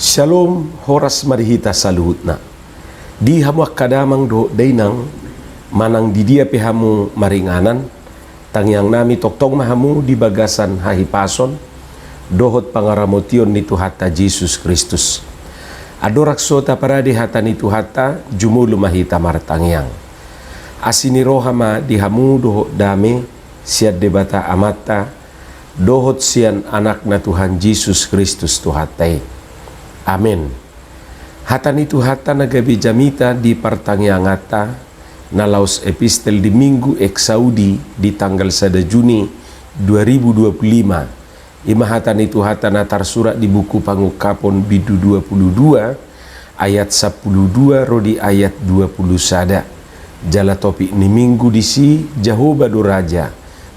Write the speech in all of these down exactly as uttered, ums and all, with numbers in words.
Syalom, horas ma di hita saluhutna. Di hamu angka damang dohot dainang, manang di dia pe hamu maringanan, tangiang nami tongtong ma hamu di bagasan hahipason dohot pangaramotion ni Tuhanta Jesus Kristus. Andorang so taparade hata ni Tuhanta, jumolo ma hita martangiang. Asi ni roha ma di hamu dohot dame sian Debata Amanta, dohot sian Anakna Tuhan Jesus Kristus Tuhanta i. Amen. Hata ni Tuhanta na gabe jamita di partangianganta, na laos epistel di Minggu Exaudi di tanggal sada Juni dua ribu dua puluh lima. I ma hata ni Tuhanta na tarsurat di buku Pangungkapon bindu dua puluh dua, ayat sampulu dua ro di ayat dua puluh sada. Jala topik ni Minggu disi, Jahowa do Raja,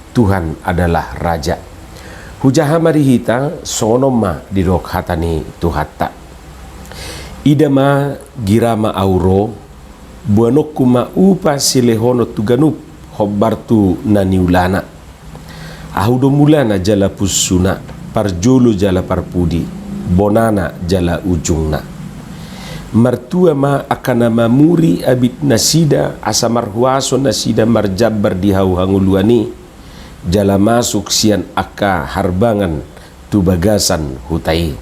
Tuhan adalah Raja. Hujaha ma di hita, songon on ma didok hata ni Tuhanta. Ida ma, gira ma ahu ro, boanonku ma upa silehonon tu ganup, hombar tu na niulana. Ahu do mulana jala punsuna, parjolo jala parpudi, bonana jala ujungna. Martua ma angka na mamuri abitnasida, asa marhuaso nasida marjambar di hau hangoluan i, jala masuk sian angka harbangan tu bagasan huta i.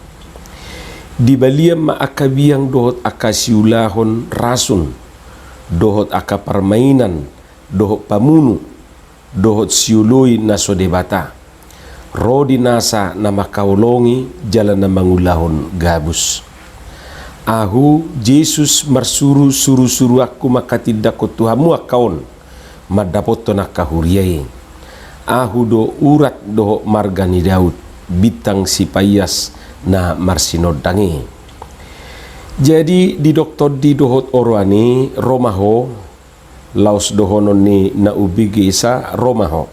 Dibalian ma angka biang dohot angka siulahon rasun, dohot angka parmainan, dohot pamunu, dohot sioloi na so debata. Ro di nasa na mangkaholongi jala na mangulahon gabus. Ahu, Jesus, marsuru suru-suruanku mangkatindangkon tu hamu angka on, mandapothon angka huria i. Ahu do urat dohot marga ni Daud, bintang sipaias na marsinondang i. Jadi didok tondi dohot oroan i, ro ma ho, laos dohonon ni na umbegesa, ro ma ho.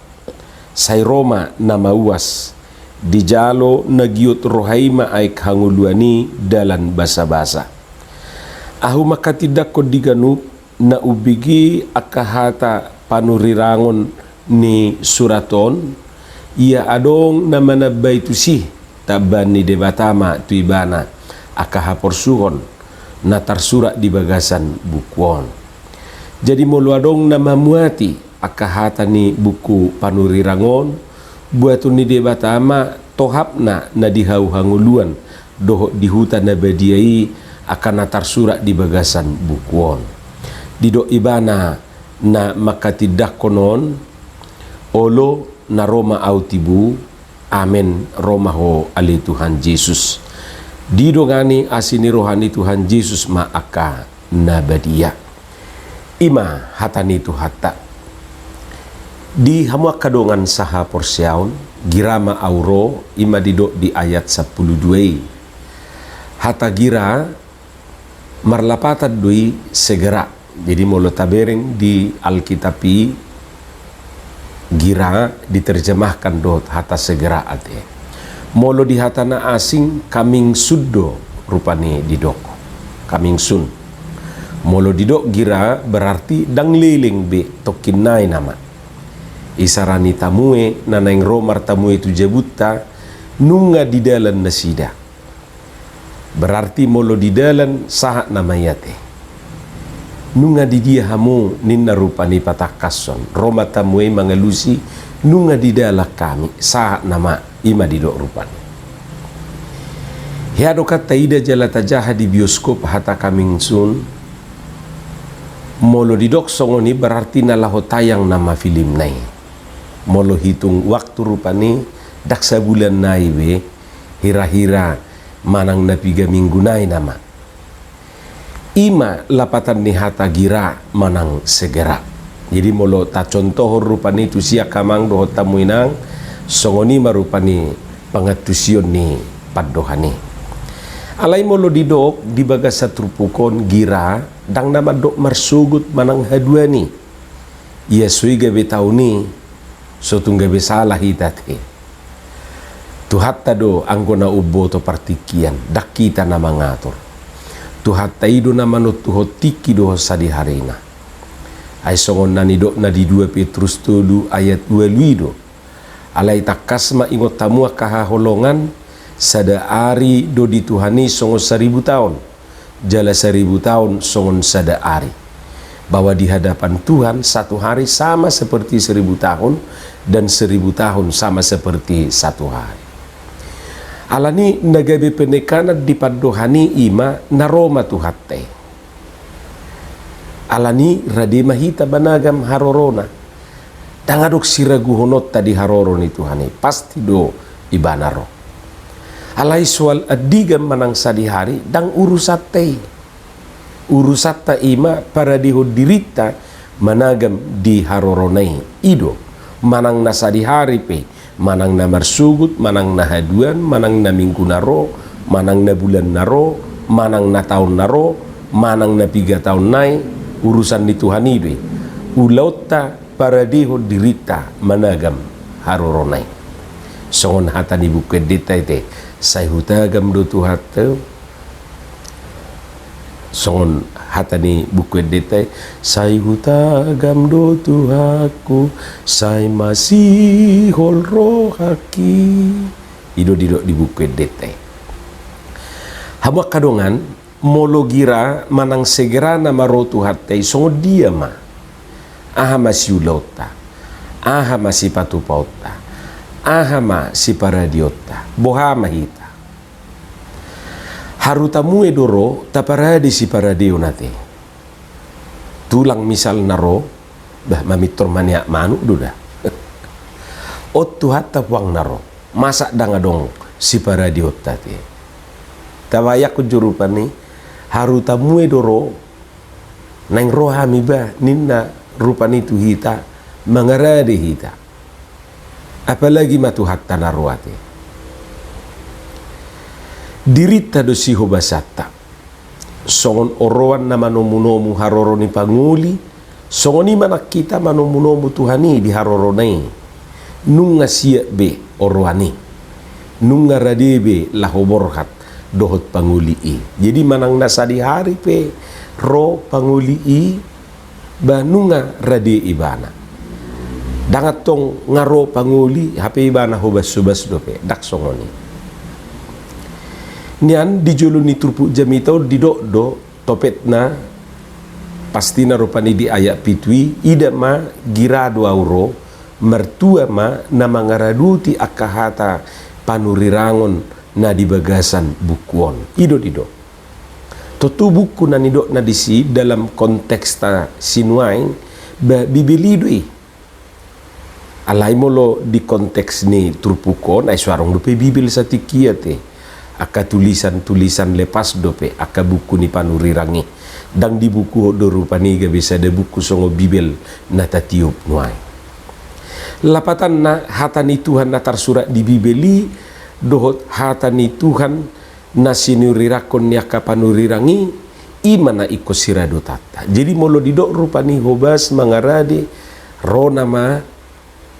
Sai ro ma na mauas, dijalo na giot roha i ma aek hangoluan i dalan basa-basa. Ahu mangkatindangkon di ganup na umbege angka hata panurirangon ni surat on, ia adong na manambai tusi, tambaan ni Debata ma tu ibana angka haporsuhon na tarsurat di bagasan buku on. Jadi molo adong na mamuati angka hata ni buku panurirang on, buaton ni Debata ma tohapna na di hau hangoluan dohot di huta na badia i angka na tarsurat di bagasan buku on. Didok ibana na mangkatindangkon on, olo, na ro ma ahu tibu, amen, ro ma ho ale Tuhan Jesus. Didongani asi ni roha ni Tuhan Jesus ma angka na badia. I ma hata ni Tuhanta. Di hamu angka dongan sahaporseaon, gira ma ahu ro, i ma didok di ayat sampulu dua i. Hata gira marlapatan do i segera. Jadi molo tabereng di Alkitab i, gira diterjemahkan dohot hata segera ate. Molo di hata na asing, coming soon do rupani didok. Coming soon. Molo didok gira berarti ndang leleng be, tongkin nai nama. Isara ni tamue na naeng ro martamue tu jabunta, nunga di dalan nasida. Berarti molo di dalan, sahat nama i ate. Nunga di dia hamu, ninna rupani patangkashon. Ro ma tamue i mangalusi, nunga di dalan hami, sahat nama, i ma didok rupani. Hea do kan taida jala tajaha di bioskop hata coming soon? Molo didok songon i berarti na laho tayang nama filmna i. Molo hitung waktu rupani, ndang sabulan nai be, hira-hira manang na piga minggu nai nama. I ma lapatan ni hata gira manang segera. Jadi molo tacontohon rupani tu sian hamu amang dohot hamu inang, songon i ma rupani pangantusion ni pandohan i. Alai molo didok di bagasan turpuk on gira, ndang na mandok marsogot manang haduan i. Ia so i gabe taon i, so tung gabe salah hita ate. Tuhanta do anggo na umboto partingkian, ndang hita na mangatur. Tuhanta i do na manontuhon tingki dohot sadihari na. Ai songon na nidokna di dua Petrus tolu ayat ualu i do. Alai tangkas ma ingot hamu angka haholongan, Sada ari do di Tuhan i songon saribu taon, jala saribu taon songon sada ari. Bahwa di hadapan Tuhan satu hari sama seperti seribu tahun, dan seribu tahun sama seperti satu hari. Alani na gabe penekanan di pandohan i ima na ro ma Tuhanta i. Alani rade ma hita managam harorona. Ndang adong siraguhononta di haroro ni Tuhan i, pasti do Ibana ro. Alai soal andigan manang sadihari ndang urusanta i. Urusanta ima paradehon dirinta managam di harorona i. I do, manang na sadihari pe, manang na marsogot, manang na haduan, manang na minggu na ro, manang na bulan na ro, manang na taon na ro, manang na piga taon nai, urusan ni Tuhan i do i. Ulaonta paradehon dirinta managam harorona i. Songon hata ni Buku Endenta i te, sai hutagam do Tuhanta. Songon hata ni Buku Endenta i, sai hutagam do Tuhanku, sai masihol rohangki. I do didok di Buku Endenta i. Hamu angka dongan, molo gira manang segerana ma ro Tuhanta i, songon dia ma? Aha ma siulaonta? Aha ma sipatupaonta? Aha ma siparadeonta? Boha ma hita? Haru tamue do ro taparade siparadeon ate. Tulang misalna ro, bah, mamintor maniak manuk do da. On Tuhanta puang na ro, masa ndang adong siparadeonta ate? Tabayangkon jo rupani, haru tamue do ro, naeng ro hami bah, ninna rupani tu hita, mangarade hita. Apalagi ma Tuhanta na ro ate. Dirinta do sihobasanta. Songon oroan na manomunomu haroro ni pangoli, songon i ma nang hita manomunomu Tuhan i di harorona i. Nunga siap be oroan i. Nunga rade be laho borhat dohot pangoli i. Jadi manang na sadihari pe ro pangoli i, ba nunga rade ibana. Ndang antong nga ro pangoli, hape ibana hobas-hobas dope, ndang songon i. Nian di jolo ni turpuk jamita on didok do, topetna, pastina rupani di ayat pitu i, ida ma gira do ahu ro, martua ma na mangaradoti angka hata panurirangon na di bagasan buku on. I do didok. Tontu buku na nidokna disi dalam konteksta sinuaeng, ba Bibel i do i. Alai molo di konteks ni turpuk on, ai so adong dope Bibel satingki i ate. Angka tulisan-tulisan lepas dope, angka buku ni panurirang i. Ndang dibukuhon do rupani gabe sada buku songon Bibel na tatiop nuaeng. Lapatanna, hata ni Tuhan na tarsurat di Bibel i, dohot hata ni Tuhan na sinurirangkon ni angka panurirang i, i ma na ingkon siradotanta. Jadi molo didok rupani hobas mangarade, ro nama,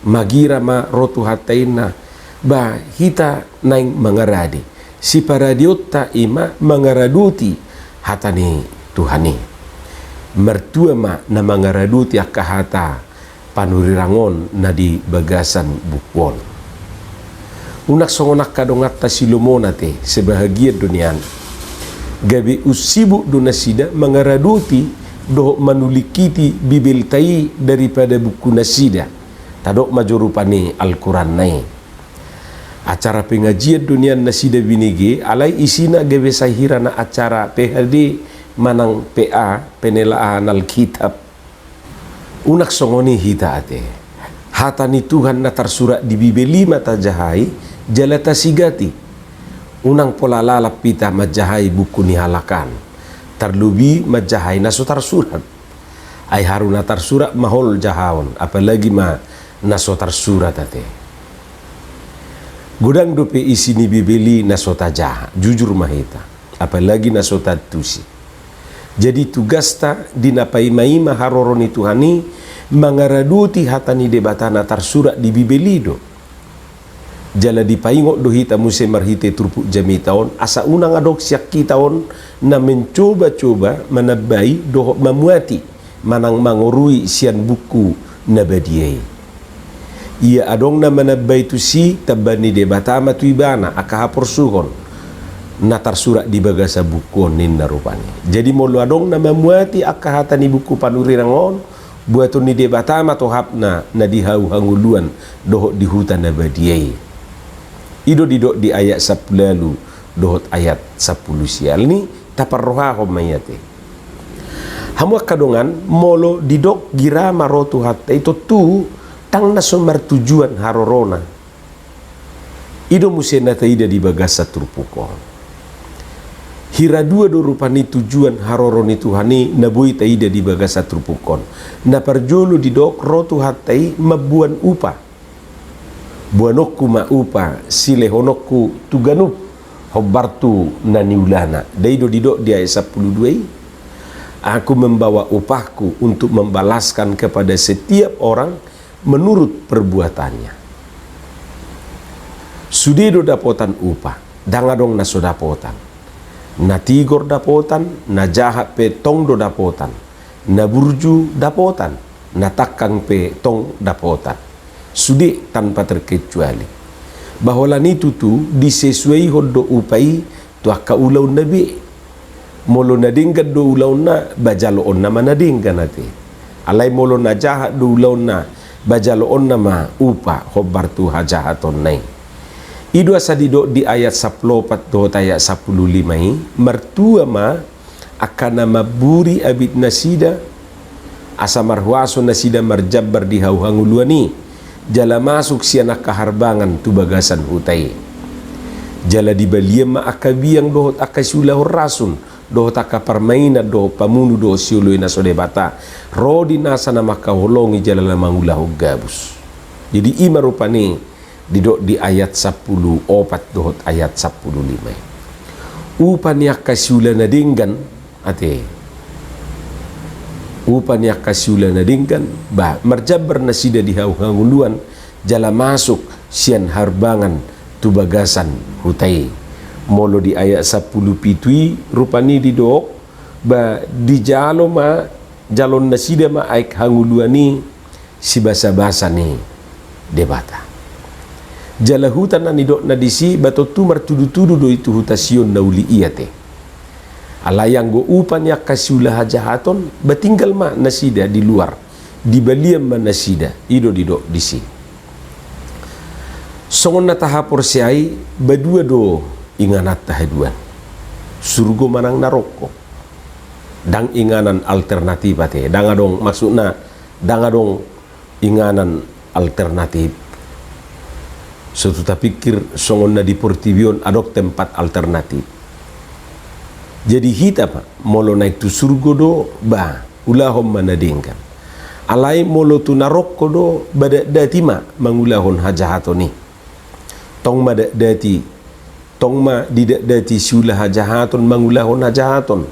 magira ma ro Tuhanta inna, ba hita naeng mangarade. Siparadeonta i ma mangaradoti hata ni Tuhan i. Martua ma na mangaradoti angka hata panurirang on na di bagasan buku on. Unang songon angka donganta si Lomo na te, sebahagian do nian. Gabe unsibuk do nasida mangaradoti dohot manulingkiti Bibelta i daripada buku nasida. Tadok ma jo rupani Alquran na i. Acara pengajian do nian nasida binege, alai isina gabe sahira na acara P H D manang P A, penelaahan Alkitab. Unang songon i hita ate. Hata ni Tuhan na tarsurat di Bibel i ma tajahai, jala tasigati. Unang pola lalap hita manjahai buku ni halak an. Tarlobi manjahai na so tarsurat. Ai haru na tarsurat ma hol jahaon, apalagi ma na so tarsurat ate. Godang dope isi ni Bibel i na so tajaha, jujur ma hita. Apalagi na so taantusi. Jadi tugasta di na paimaima haroro ni Tuhan i, mangaradoti hata ni Debata na tarsurat di Bibel i do. Jala dipaingot do hita muse marhite turpuk jamita on, asa unang adong sian hita on na mencoba-coba manambai dohot mamuati manang mangorui sian buku na badia i. Ia adong na manambai tusi, tamba ni Debata ma tu ibana angka haporsuhon na tarsurat di bagasan buku on, ninna rupani. Jadi molo adong na mamuati angka hata ni buku panurirang on, buaton ni Debata ma tohapna na di hau hangoluan dohot di huta na badia i. I do didok di ayat sampulu ualu dohot ayat sampulu sia. Alani taparrohahon ma i ate. Hamu angka dongan, molo didok gira ma ro Tuhanta i, tontu ndang na so martujuan harorona. I do muse na taida di bagasan turpuk on. Hira dua do rupani tujuan haroro ni Tuhan i na boi taida di bagasan turpuk on. Na parjolo didok ro Tuhanta i mamboan upa. Boanonku ma upa silehononku tu ganup hombar tu na niulana. Dai do didok di ayat sampulu dua i. Aku membawa upahku untuk membalaskan kepada setiap orang menurut perbuatannya. Sude do dapotan upa, ndang adong na so dapotan. Na tigor dapotan, na jahat pe tong do dapotan. Na burju dapotan, na tangkang pe tong dapotan. Sude tanpa terkecuali. Ba holan i tutu disesuaihon do upa i tu angka ulaonna be. Molo na denggan do ulaonna, ba jaloonna ma na denggan ate. Alai molo na jahat do ulaonna, ba jaloonna ma upa hombar tu hajahatonna i. I do asa didok di ayat sampulu opat dohot ayat sampulu lima i, martua ma angka na mamburi abit nasida, asa marhuaso nasida marjambar di hau hangoluan i, jala masuk sian angka harbangan tu bagasan huta i. Jala dibalian ma angka biang dohot angka siulahon rasun, dohot angka parmainan dohot pamunu dohot sioloi na so debata, ro di nasa na mangkaholongi jala na mangulahon gabus. Jadi i ma rupani didok di ayat sampulu opat dohot ayat sampulu lima i. Upa ni angka siula na denggan, ate. Upa ni angka siula na denggan, ba marjambar nasida di hau hangoluan, jala masuk sian harbangan tu bagasan huta i. Molo di ayat sampulu pitu i rupani didok, ba dijalo ma, jaloon nasida ma aek hangoluan i, sibasabasa ni Debata. Jala huta na nidokna disi, ba tontu martudutudu do i tu huta Sion na uli i ate. Alai anggo upa ni angka siula hajahaton, ba tinggal ma nasida di luar, dibalian ma nasida, i do didok disi. Songon na tahaporseai, ba dua do ingananta haduan. Surgo manang naroko. Ndang inganan alternatif ate, ndang adong, maksudna, ndang adong inganan alternatif. So tung tapikir songon na di portibi on adong tempat alternatif. Jadi hita ma, molo naeng tu surgo do, ba ulahon ma na denggan. Alai molo tu naroko do, ba datdati ma mangulahon hajahaton i. Tong ma datdati, tong ma didatdati siula hajahaton mangulahon hajahaton.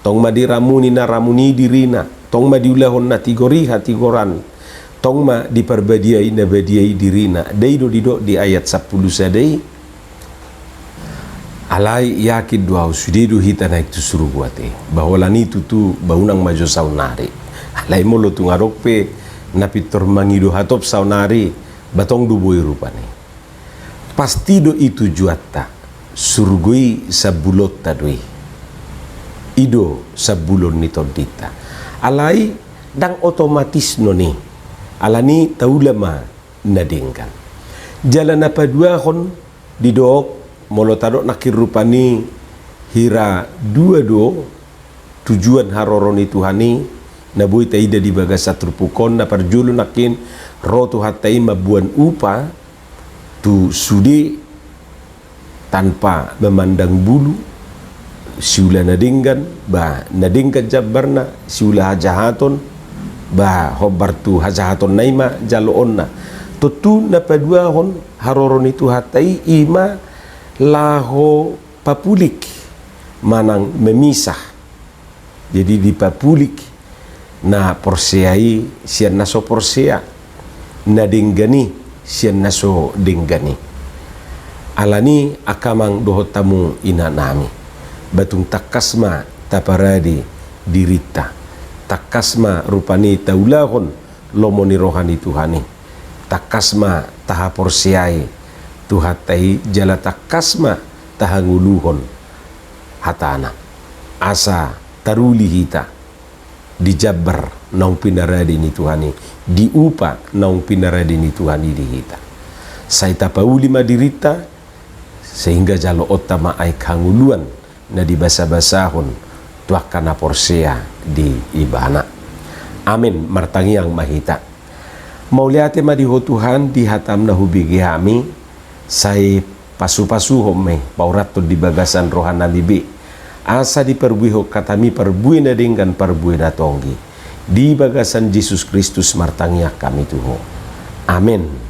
Tong ma diramuni na ramuni i dirina, tong ma diulahon na tigor i hatigoran. Tong ma diparbadiai na badia i dirina. Dai do didok di ayat sampulu sada i. Alai yakin do ahu sude do hita naeng tu surgo ate. Ba holan i tutu, ba unang ma jo saonari. Alai molo tung adong pe na pintor mangido hatop saonari, ba tong do boi rupani. Pasti do i tujuanta, surgo i sambulonta do i. I do sambulon ni tondinta. Alai ndang otomatis non i. Alani taula ma na denggan. Jala na paduahon didok, molo tadok nangkin rupani hira dua do tujuan haroro ni Tuhan i, na boi taida di bagasan turpuk on, na parjolo nangkin ro Tuhanta i mamboan upa tu sude tanpa memandang bulu, siula na denggan, ba na denggan jambarna, siula hajahaton, ba hombar tu hajahatonna i ma jaloonna. Tontu na paduahon haroro ni Tuhanta i, i ma laho papulik manang memisah. Jadi dipapulik na porsea i sian na so porsea, na denggan i sian na so denggan i. Alani angka amang dohot hamu inanami, ba tung tangkas ma taparade dirinta, tangkas ma rupani taulahon lomo ni roha ni Tuhan i. Tangkas ma tahaporseai Tuhanta i jala tangkas ma tahangoluhon hatana, asa taruli hita di jambar naung pinarade ni Tuhan i, di upa naung pinarade ni Tuhan i di hita. Sai tapauli ma dirinta, sehingga jaloonta ma aek hangoluan na dibasabasahon tu angka na porsea di Ibana. Amen. Martangiang ma hita. Mauliate ma di Ho Tuhan di hataM na hubege hami, sai pasupasuhon ma i, paurathon di bagasan rohanami be, asa diparbuehon hatami parbue na denggan, parbue na tonggi. Di bagasan Jesus Kristus martangiang hami tu Ho. Amen.